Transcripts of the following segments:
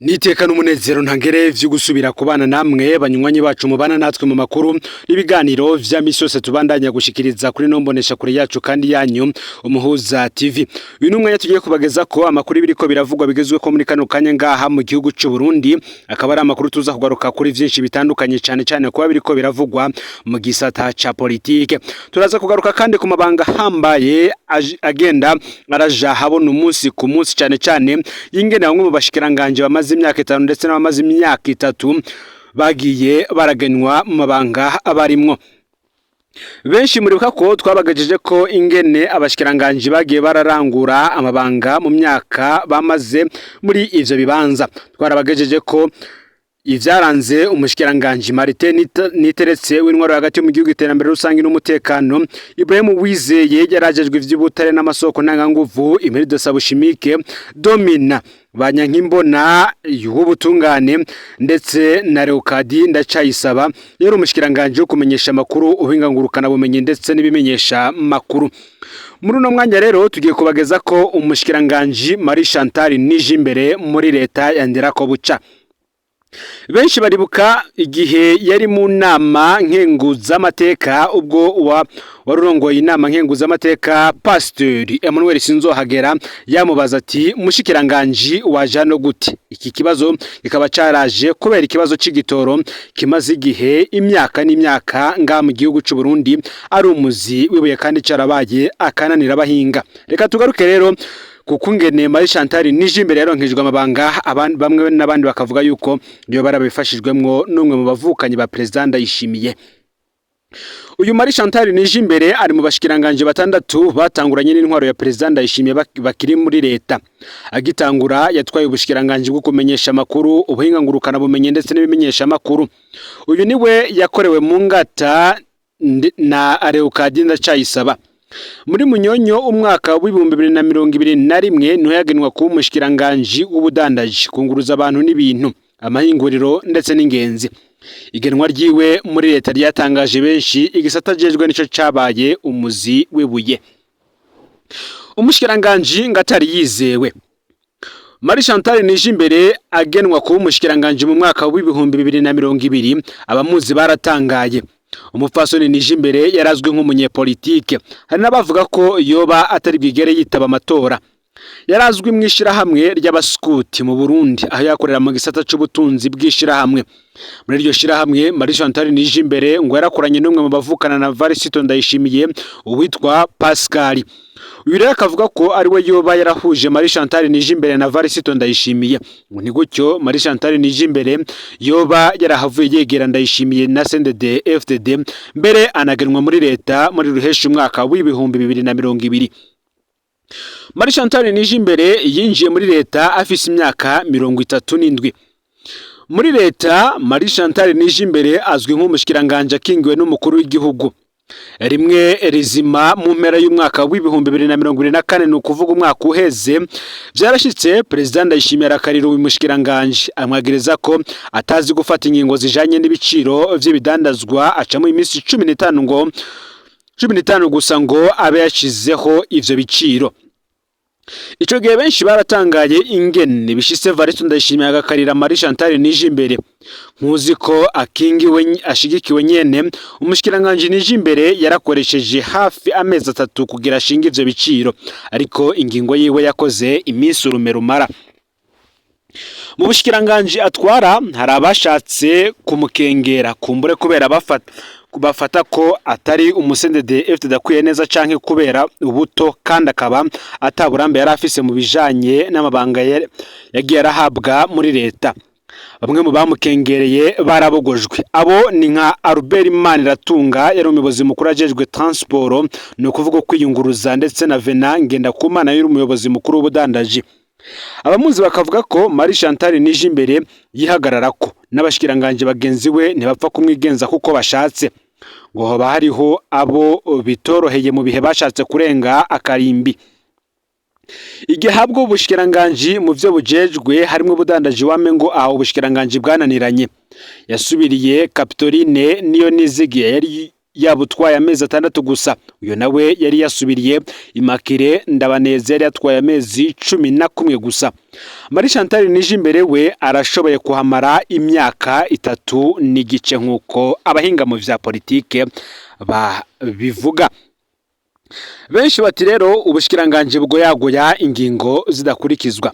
Niteka n'umunezero ntangere vyo gusubira kubana namwe banywanyi bacu mubana natwe mu makuru n'ibiganiro vya misi yose tubandanya gushikiriza kuri nombonesha kure yacu kandi yanyu Umuhuza TV. Uyu numwe tugiye kubageza ko amakuru biriko biravugwa bigezwe ko muri kano kanya ngaha mu gihugu c'u Burundi, akaba ari amakuru tuza kugaruka kuri vyinshi bitandukanye, cane cane kuba biriko biravugwa mu gisata ca politike. Turaza kugaruka kandi ku mabanga hambaye agenda araja habona umunsi ku munsi, cane cane yingene bamwe mu bashikiranganje bamaze imyaka 5 ndetse n'abamaze imyaka 3 bagiye baragenwa mu mabanga abarimwo. Benshi muribuka ko twabagajeje ko ingene abashikiranganje bagiye bararangura amabanga mu myaka bamaze muri ivyo bibanza. Twarabagejeje ko ivyaranze umushikiranganje Martin Niteretse w'intwaro hagati mu gihugu, iterambere rusange n'umutekano, Ibrahim Wizeye yarajejwe ivy'ubutare n'amasoko ntanganguvu, Emeride Sabushimike, Domina Banyankimbona y'ubutungane ndetse na Leokadi Ndacayisaba yari umushikiranganje wo kumenyesha amakuru, ubuhinga bumenyi ndetse n'ibimenyesha makuru. Muri uno mwanya rero tugiye kubageza ko umushikiranganje Marie Chantal Nijimbere muri leta ya Nderakobuca. Benshi baribuka igihe yari mu nama nkenguzamateka, ubwo wa warurongoye inama nkenguzamateka Pasteur Emmanuel Sinzohagera yamubaza ati: "Mushikiranganje, waje hano gute?" Iki kibazo kikaba caraje kubera ikibazo c'igitoro kimaze igihe, imyaka n'imyaka nga mu gihugu c'u Burundi ari umuzi wibuye kandi carabaye akananira abahinga. Reka tugaruke rero kuko ingene Marie Chantal Nijimbere yaronkejwe amabanga, bamwe n'abandi bakavuga yuko iyo barabifashijwemwo n'umwe mu bavukanyi ba President Ndayishimiye. Uyu Marie Chantal Nijimbere ari mu bashikiranganje batandatu batanguranye n'intwaro ya President Ndayishimiye bakiri muri leta. Agitangura yatwaye ubushikiranganje bwo kumenyesha amakuru, ubuhinga ngurukana bumenyi ndetse n'ibimenyesha amakuru. Uyu niwe yakorewe mu ngata na Leokadi Ndacayisaba. Muri Munyonyo umwaka w'2021 niho yagenwa kuba umushikiranganje w'ubudandaji, kunguruza abantu n'ibintu, amahinguriro ndetse n'ingenzi. Igenwa ryiwe muri leta ryatangaje benshi, igisata ajejwe nico cabaye umuzi w'ibuye. Umushikiranganje ngatari yizewe. Marie Chantal Nijimbere agenwa kuba umushikiranganje mu mwaka w'2020, abamuzi baratangaye. Umupfasoni Nijimbere yarazwi nk'umunyepolitike, hari n'abavuga ko yoba atari bwigere yitaba amatora. Yarazwi mu ishirahamwe ry'abaskuti mu Burundi, aho yakorera mu gisata c'ubutunzi bw'ishirahamwe. Muri iryo shirahamwe, Marie Chantal Nijimbere ngo yarakoranye n'umwe mu bavukana na Varisito Ndayishimiye uwitwa Pascal. Uyu rero akavuga ko ari we yoba yarahuje Marie Chantal Nijimbere na Varisito Ndayishimiye. Ngo ni gutyo Marie Chantal Nijimbere yoba yarahavuye yegera Ndayishimiye na CNDD FDD, mbere anagenwa muri leta muri ruheshi umwaka w'2020. Marie Chantal Nijimbere yinjiye muri leta afise imyaka 37. Muri leta, Marie Chantal Nijimbere azwi nk'umushikiranganje akingiwe n'umukuru w'igihugu. Rimwe rizima mu mpera y'umwaka w'2024, ni ukuvuga umwaka uheze, vyarashitse Perezida Ndayishimiye arakarira uyu mushikiranganje, amwagereza ko atazi gufata ingingo zijanye n'ibiciro vy'ibidandazwa, acamo iminsi 15 ngo 15 gusa ngo abe yashizeho ivyo biciro. Ico gihe benshi baratangaye ingene bishitse Varisito Ndayishimiye agakarira Marie Chantal Nijimbere. Nkuzi ko akingiwe, ashigikiwe nyene, umushikiranganje Nijimbere yarakoresheje hafi amezi 3 kugira ashinge ivyo biciro, ariko ingingo yiwe yakoze iminsi urume rumara. Mu bushikiranganje atwara hari abashatse kumukengera, kumbure kubera bafata ko atari umu CNDD FDD akwiye neza, canke kubera ubuto kandi akaba ataburambe yari afise mu bijanye n'amabanga yagiye arahabwa muri leta. Bamwe mu bamukengereye barabogojwe. Abo ni nka Albert Maniratunga yari umuyobozi mukuru ajejwe transport, ni ukuvuga kwiyunguruza, ndetse na Venant Ngendakumana yari umuyobozi mukuru w'ubudandaji. Abamuzi bakavuga ko Marie Chantal Nijimbere yihagararako, n'abashikiranganje bagenzi we ntibapfa kumwigenza kuko bashatse. Ngo hoba hariho abo bitoroheye mu bihe bashatse kurenga akarimbi. Igihe habwa ubushikiranganji, mu vyo bujejwe harimwo ubudandaji, wame ngo aho ubushikiranganji bwananiranye. Yasubiriye Capitoline Niyo Nizigiye yari yabutwaye amezi 6 gusa. Uyo nawe yari yasubiriye Immaculée Ndabaneze yari yatwaye amezi 11 gusa. Marie Chantal Nijimbere we arashoboye kuhamara imyaka 3.5 nk'uko abahinga mu vya politike babivuga. Benshi bati rero ubushikiranganje bwoyagoya ingingo zidakurikizwa.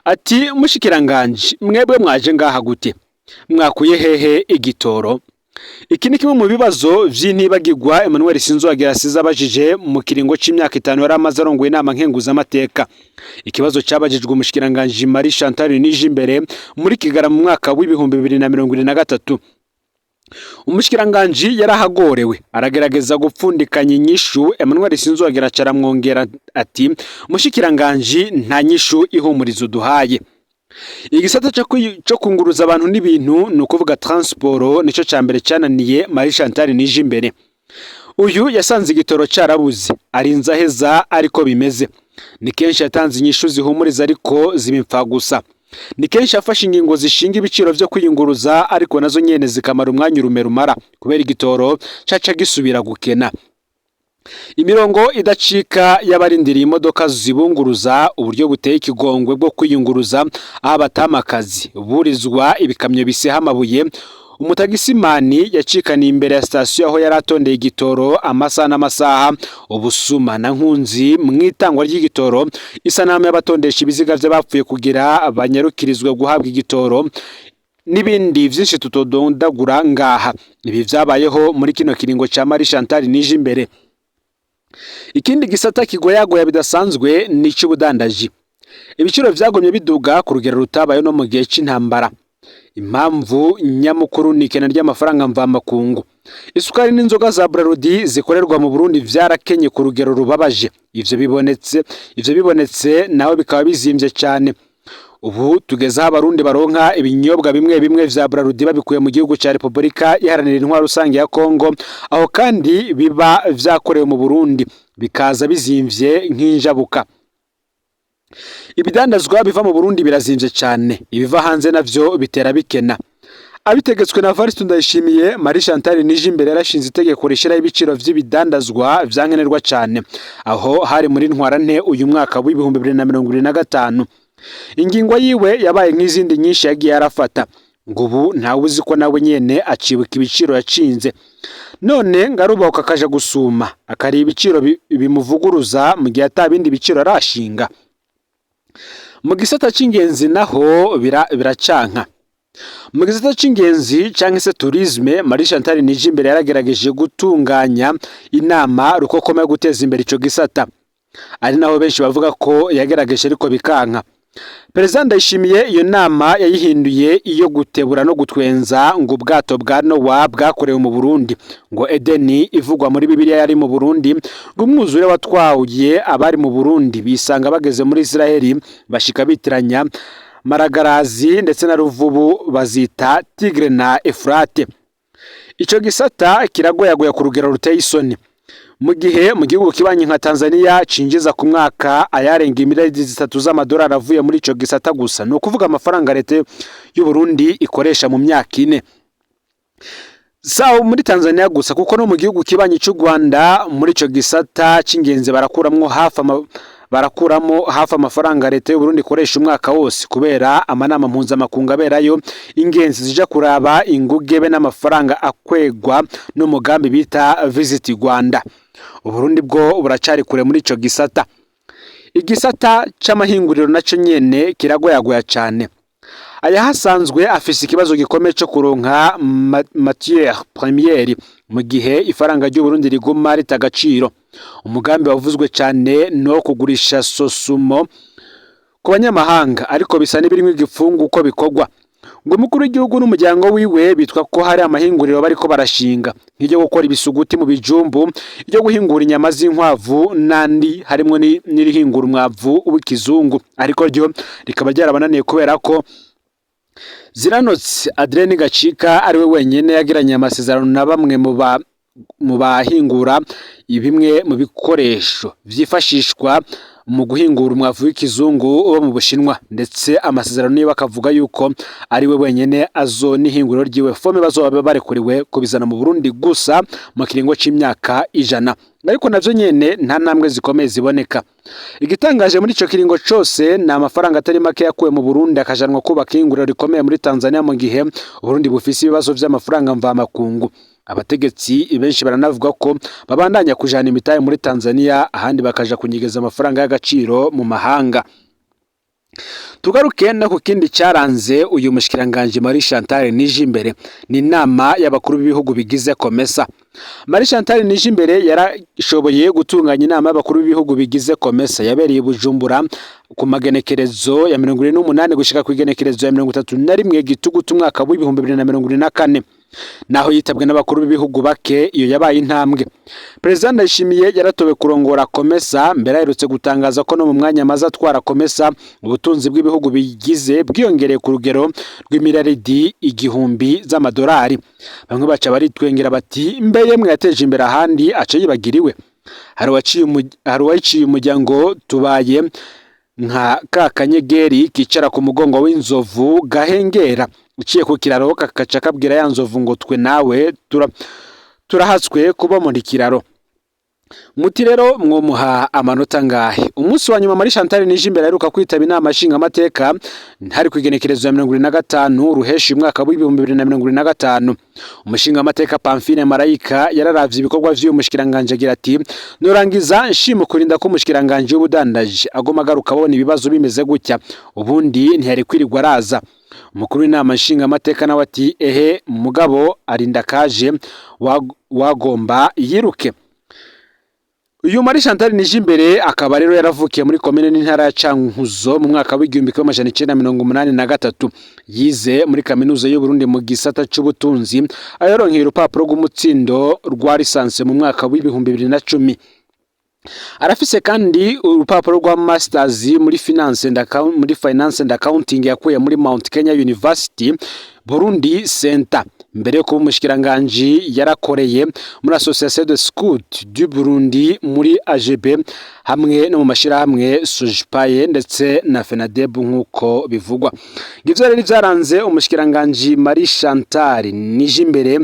Ati mushikiranganje, mwebwe mwaje ngaha gute? Mwakuye hehe igitoro? Iki ni kimwe mu bibazo vy'intibagirwa Emmanuel Sinzohagera asize abajije mu kiringo c'imyaka 5 yari amaze arongoye inama nkenguzamateka. Ikibazo cabajijwe umushikiranganje Marie Chantal Nijimbere muri Kigarama mu mwaka w'2023. Umushikiranganje yarahagorewe aragerageza gupfundikanya inyishu. Emmanuel Sinzohagera acaramwongera ati mushikiranganje nta nyishu ihumuriza uduhaye. Igisata cyo kunguruza abantu n'ibintu, ni ukuvuga transport, nico ca mbere cananiye Marie Chantal Nijimbere. Uyu yasanze igitoro carabuze arinze aheza ariko bimeze. Ni kenshi yatanze inyishu zihumuriza ariko ziba gusa. Ni kenshi yafashe ingingo zishinga ibiciro vyo kwiyunguruza ariko nazo nyene zikamara umwanya urume rumara kubera igitoro caca gisubira gukena. Imirongo idacika y'abarindiriye imodoka zibunguruza, uburyo buteye ikigongwe bwo kwiyunguruza aho abatamakazi burizwa ibikamyo biseha amabuye. Umutagisimani yacikaniye imbere ya sitasiyo aho yari atondeye igitoro amasaha n'amasaha. Ubusuma na nkunzi mw'itangwa ry'igitoro, isanamu y'abatondesha ibiziga vy'abapfuye kugira banyarukirizwe guhabwa igitoro, n'ibindi vyinshi tutodondagura ngaha. Ibi vyabayeho muri kino kiringo ca Marie Chantal Nijimbere. Ikindi gisata kigoyagoya bidasanzwe ni icy'ubudandaji. Ibiciro vyagumye biduga ku rugero rutabaye no mu gihe c'intambara. Impamvu nyamukuru ni ikena ry'amafaranga mvamakungu. Isukari n'inzoga za Brarudi zikorerwa mu Burundi vyarakenye ku rugero rubabaje. Ivyo bibonetse naho bikaba bizimvye cyane. Ubu tugeze aho abarundi baronka ibinyobwa bimwe bimwe vya Brarudi babikuye mu gihugu ca Repubulika Iharanira Intwaro Rusange ya Kongo, aho kandi biba vyakorewe mu Burundi bikaza bizimvye nk'injabuka. Ibidandazwa biva mu Burundi birazimvye cyane, ibiva hanze navyo bitera bikena. Abitegetswe na Evariste Ndayishimiye, Marie Chantal Nijimbere yarashinze itegeko rishiraho ibiciro vy'ibidandazwa vyankenerwa cyane. Aho hari muri ntwarante uyu mwaka w'2025. Ingingo yiwe yabaye nk'izindi nyinshi yagiye arafata, ngo ubu ntawe uzi ko nawe nyene acibuka ibiciro yacinze. None ngarubahuka akaja gusuma akareba ibiciro bimuvuguruza mu gihe ata bindi biciro arashinga. Mu gisata c'ingenzi naho biracanka. Mu gisata c'ingenzi canke se tourisme, Marie Chantal Nijimbere yaragerageje gutunganya inama rukokoma yo guteza imbere ico gisata, ari naho benshi bavuga ko yagerageje ariko bikanka. Perezida Ndayishimiye iyo nama yayihinduye iyo gutebura no gutwenza, ngo ubwato bwa Nowa bwakorewe mu Burundi, ngo Edeni ivugwa muri Bibiliya yari mu Burundi, ngo umwuzure watwaye abari mu Burundi bisanga bageze muri Israeli, bashika bitiranya Maragarazi ndetse na Ruvubu bazita Tigre na Efurate. Ico gisata kiragoyagoya ku rugero ruteye isoni, mu gihe mu gihugu kibanyi nka Tanzania cinjiza ku mwaka ayarenga imiliyaridi 3 z'amadolari avuye muri ico gisata gusa, ni ukuvuga amafaranga leta y'u Burundi ikoresha mu myaka 4. Sawa muri Tanzania gusa, kuko no mu gihugu kibanyi c'u Rwanda muri ico gisata c'ingenzi barakuramo hafi amafaranga leta y'u Burundi ikoresha umwaka wose, kubera amanama mpuzamakungu aberayo, ingenzi zija kuraba inguge be n'amafaranga akwegwa n'umugambi bita Visit Rwanda. Uburundi bwo buracari kure muri ico gisata. Igisata c'amahinguriro naco nyene kiragoyagoya cane. Ayahasanzwe afise ikibazo gikomeye co kuronka matière première mu gihe ifaranga ry'u Burundi riguma rita agaciro. Umugambi wavuzwe cane no kugurisha Sosumo ku banyamahanga, ariko bisa n'ibirimwo igipfungu uko bikorwa. Ngo umukuru w'igihugu n'umuryango wiwe bitwa ko hari amahinguriro bariko barashinga, nk'iryo gukora ibisuguti mu bijumbu, iryo guhingura inyama z'inkwavu n'andi, harimwo n'irihingura umwavu w'ikizungu, ariko ryo rikaba ryarabananiye kubera ko Ziranotse Adrien Gacika ari we wenyene yagiranye amasezerano na bamwe mu bahingura bimwe mu bikoresho vyifashishwa. Mu guhingura umwavu w'ikizungu wo mu Bushinwa, ndetse amasezerano niyo bakavuga yuko ari we wenyene azo n'ihinguriro ryiwe Fome bazoba barekuriwe kubizana mu Burundi gusa mu kiringo c'imyaka 100, ariko navyo nyene nta ntambwe zikomeye ziboneka. Igitangaje muri ico kiringo cose ni amafaranga atari make yakuwe mu Burundi akajanwa kubaka ihinguriro rikomeye muri Tanzania, mu gihe Uburundi bufise ibibazo vy'amafaranga mvamakungu. Abategetsi benshi baranavuga ko babandanya kujana imitahe muri Tanzania, ahandi bakaja kunyegeza amafaranga y'agaciro mu mahanga. Tugaruke no ku kindi cyaranze uyu mushikiranganje Marie Chantal Nijimbere, ni inama y'abakuru b'ibihugu bigize Komesa. Marie Chantal Nijimbere yarashoboye gutunganya inama y'abakuru b'ibihugu bigize Komesa yabereye i Bujumbura ku magenekerezo ya 28 gushika ku igenekerezo ya 31 Gitugutu umwaka w'2024. Naho yitabwe n'abakuru b'ibihugu bake, iyo yabaye intambwe. Perezida Ndayishimiye yaratowe kurongora Komesa. Mbere aherutse gutangaza ko no mu mwanya amaze atwara Komesa, ubutunzi bw'ibihugu bigize bwiyongereye ku rugero rw'imiliyaridi 1000 z'amadolari. Bamwe baca baritwengera bati: "Mbe yemwe, yateje imbere ahandi aca yibagiriwe." Hari uwayiciye umuryango: "Tubaye nka ka kanyegeri kicara ku mugongo w'inzovu gahengera, uciye ku kiraro kakaca kabwira ya nzovu ngo twe nawe turahatswe kubomora ikiraro." Muti rero mwomuha amanota ngahe? Umunsi wa nyuma Marie Chantal Nijimbere aheruka kwitaba inama nshingamateka hari ku igenekerezo ya 25 Ruheshi umwaka w'2025. Umushingamateka Pamphile Marayika yararavye ibikorwa vy'uyu mushikiranganje agira ati: "Nurangiza nshima kurinda ko umushikiranganje w'ubudandaji agoma agaruka abona ibibazo bimeze gutya, ubundi ntiyari kwirirwa araza." Umukuru w'inama nshingamateka nawe ati: "Ehe mugabo, arinda kaje wagomba yiruke." Uyu Marie Chantal Nijimbere akaba rero yaravukiye muri komine n'intara ya Cankuzo mu mwaka w'1983. Yize muri kaminuza y'u Burundi mu gisata c'ubutunzi, aho yaronkeye urupapuro rw'umutsindo rwa licence mu mwaka w'2010. Arafise kandi urupapuro rwa masters muri finance and accounting yakuye muri Mount Kenya University Burundi Center. Mbere yo kuba umushikiranganji yarakoreye muri Association de Scout du Burundi, muri AGB, hamwe no mu mashirahamwe Sojipaye ndetse na FENADEB nk'uko bivugwa. Ngivyo rero vyaranze umushikiranganji Marie Chantal Nijimbere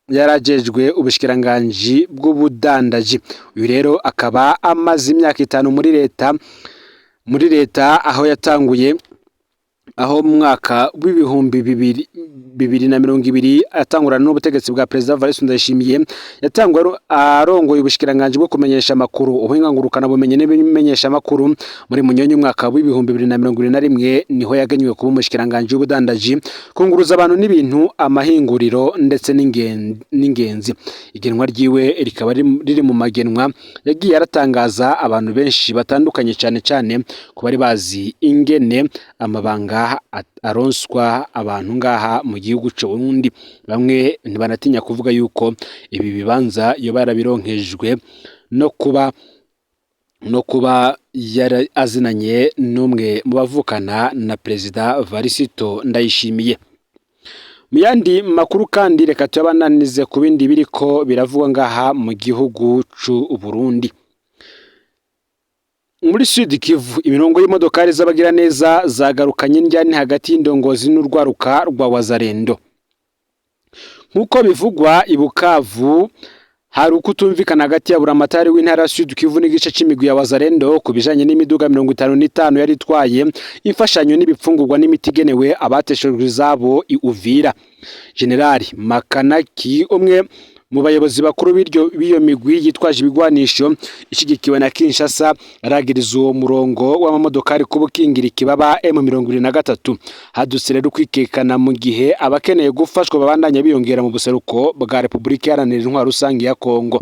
yarajejwe ubushikiranganji bw'ubudandaji. Uyu rero akaba amaze imyaka 5 muri leta, aho yatanguye aho mu mwaka w'ibihumbi bibiri na mirongo ibiri atangurana n'ubutegetsi bwa Perezida Evariste Ndayishimiye. Yatanguye arongoye ubushikiranganji bwo kumenyesha amakuru, ubuhinga ngurukana bumenyi n'ibimenyesha amakuru. Muri Munyonyo umwaka w'2021 niho yagenywe kuba umushikiranganji w'ubudandaji, kunguruza abantu n'ibintu, amahinguriro ndetse n'ingenzi. Igenwa ryiwe rikaba riri mu magenwa yagiye aratangaza abantu benshi batandukanye, cyane cyane ku bari bazi ingene amabanga aronswa abantu ngaha mu gihugu c'u Burundi. Bamwe ntibanatinya kuvuga yuko ibi bibanza yoba yarabironkejwe no kuba yari azinanye n'umwe mu bavukana na Perezida Varisito Ndayishimiye. Mu yandi makuru kandi, reka tuyabananize ku bindi biriko biravugwa ngaha mu gihugu c'u Burundi. Muri Sud Kivu, imirongo y'imodokari z'abagiraneza zagarukanye indyane hagati y'indongozi n'urwaruka rwa Wazalendo. Nk'uko bivugwa i Bukavu, hari ukutumvikana hagati ya buramatari w'intara ya Sud Kivu n'igice c'imigwi ya Wazalendo ku bijanye n'imiduga 55 yari itwaye imfashanyo n'ibipfungurwa n'imiti igenewe abateshejwe izabo i Uvira. Generali Makanaki, umwe mu bayobozi bakuru b'iyo migwi yitwaje ibigwanisho ishigikiwe na Kinshasa, aragiriza uwo murongo w'amamodokari kuba ukingira ikibaba M23. Hadutse rero kwikekana mu gihe abakeneye gufashwa babandanya biyongera mu buseruko bwa Repubulika Iharanira Intwaro Rusange ya Kongo.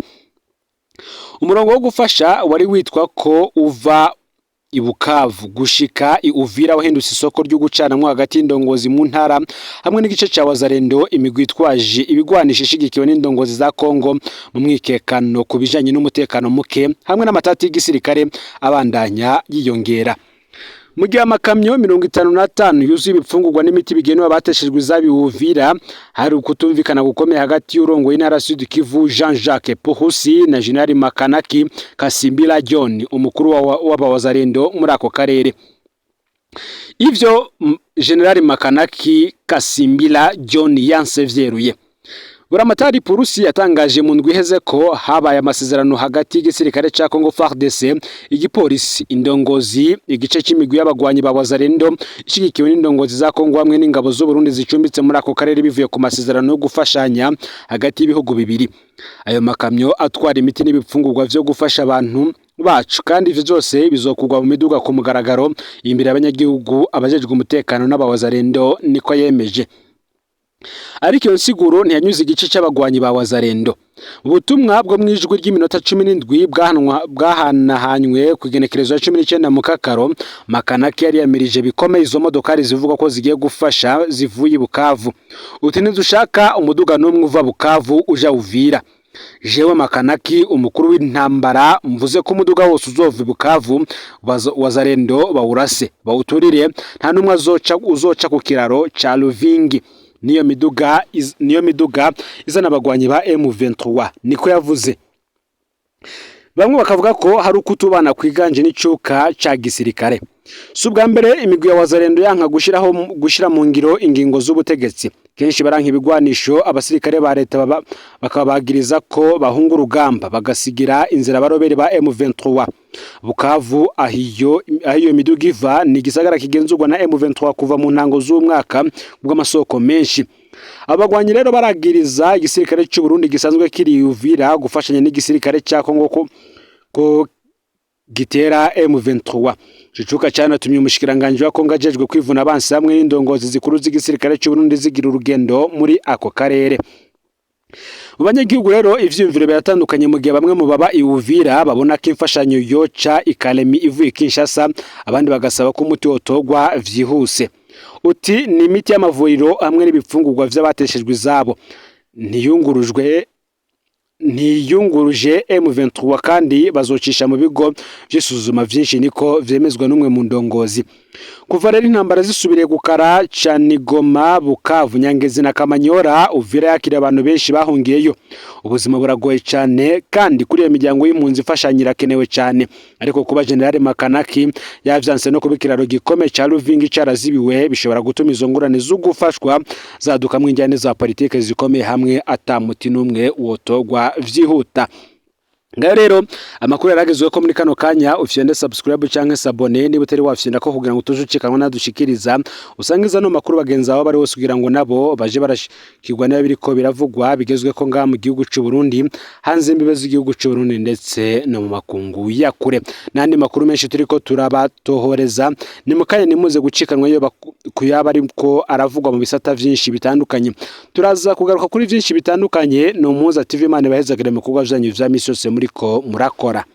Umurongo wo gufasha wari witwa ko uva i Bukavu gushika i Uvira wahindutse isoko ryo gucanamwo hagati y'indongozi mu ntara hamwe n'igice ca Wazalendo, imigwi itwaje ibigwanisho ishigikiwe n'indongozi za Kongo, mu mwikekano ku bijanye n'umutekano muke hamwe n'amatati y'igisirikare abandanya yiyongera. Mu gihe amakamyo 55 yuzuye ibifungurwa n'imiti bigenewe abateshejwe izabo i Uvira, hari ukutumvikana gukomeye hagati y'urongoye intara Sud Kivu Jean-Jacques Purusi na General Makanaki Kasimbila John, umukuru w'abawazarendo muri ako karere. Ivyo General Makanaki Kasimbila John yanse vyeruye. Buramatari Purusi yatangaje mu ndwi iheze ko habaye amasezerano hagati y'igisirikare ca Congo FARDC, igipolisi, indongozi, igice c'imigwi y'abagwanyi ba Wazalendo ishigikiwe n'indongozi za Congo hamwe n'ingabo z'u Burundi zicumbitse muri ako karere, bivuye ku masezerano yo gufashanya hagati y'ibihugu bibiri. Ayo makamyo atwara imiti n'ibifungurwa vyo gufasha abantu bacu, kandi ivyo vyose bizokurwa mu miduga ku mugaragaro imbere y'abanyagihugu, abajejwe umutekano n'abawazalendo, niko yemeje. Ariko iyo nsiguro ntiyanyuze igice c'abagwanyi ba Wazalendo. Ubutumwa bwo mw'ijwi ry'iminota 17 bwahanahanywe ku igenekerezo ya 19 mu Kakaro, Makanaki yari yamirije bikomeye izo modokari zivuga ko zigiye gufasha zivuye i Bukavu. Uti: "Ntidushaka umuduga n'umwe uva Bukavu uja Uvira. Jewe Makanaki, umukuru w'intambara, mvuze ko umuduga wose uzova i Bukavu, Wazalendo bawurase bawuturire, nta n'umwe uzoca ku kiraro ca Luvingi. Niyo miduga izana abagwanyi ba M23," niko yavuze. Bamwe bakavuga ko hari ukutubana kwiganje n'icuka ca gisirikare. Si ubwa mbere imigwi ya Wazalendo yanka gushira mu ngiro ingingo z'ubutegetsi. Kenshi baranka ibigwanisho abasirikare ba leta, bakabagiriza ko bahunga urugamba bagasigira inzira abarobere ba M23. Bukavu, ahiyo miduga iva, ni igisagara kigenzurwa na M23 kuva mu ntango z'umwaka bw'amasoko menshi. Abagwanyi rero baragiriza igisirikare cy'u Burundi gisanzwe kiri Uvira gufashanya n'igisirikare cya Kongo ko gitera M23. Ico cuka canatumye umushikiranganji wa Kongo ajejwe kwivuna abansi hamwe n'indongozi zikuru z'igisirikare cy'u Burundi zigira urugendo muri ako karere. Mu banyagihugu rero ivyiyumviro biratandukanye. Mu gihe bamwe mu baba i Uvira babona ko imfashanyo yoca ikalemi ivuye Kinshasa, abandi bagasaba ko umuti wotogwa vyihuse. Uti: "Ni imiti y'amavuriro hamwe n'ibifungurwa vy'abateshejwe izabo, ntiyungurujwe, ntiyunguruje M23, kandi bazocisha mu bigo vy'isuzuma vyinshi," niko vyemezwa n'umwe mu ndongozi. Kuva rero intambara zisubiriye gukara cane Goma, Bukavu, Nyangezi na Kamanyora, Uvira yakiriye abantu benshi bahungiyeyo. Ubuzima buragoye cane, kandi kuri iyo miryango y'impunzi imfashanyo irakenewe cane. Ariko kuba General Makanaki yavyanse no kuba ikiraro gikomeye ca Luvingi carazibiwe, bishobora gutuma izo ngorane zo gufashwa zadukamwo injyane za politike zikomeye hamwe ata muti n'umwe wotogwa vyihuta. Ngayo rero amakuru yaragezweho ko muri kano kanya. Ufyende subscribe canke s'abonner niba utari wafyenda ko, kugira ngo tuje ucikanwa nadushikiriza. Usangiza no makuru bagenzi bawe bari hose, kugira ngo nabo baje barashikirwa niba biriko biravugwa bigezwe ko ngaha mu gihugu c'u Burundi, hanze imbibe z'igihugu c'u Burundi, ndetse no mu makungu ya kure, n'andi makuru menshi turiko turabatohoreza. Ni mu kanya, nimuze gucikanwa iyo kuyaba ariko aravugwa mu bisata vyinshi bitandukanye. Turaza kugaruka kuri vyinshi bitandukanye. Ni Umuhuza TV. Imana ibahezagire mu bikorwa vyanyu vya misi yose muriko murakora.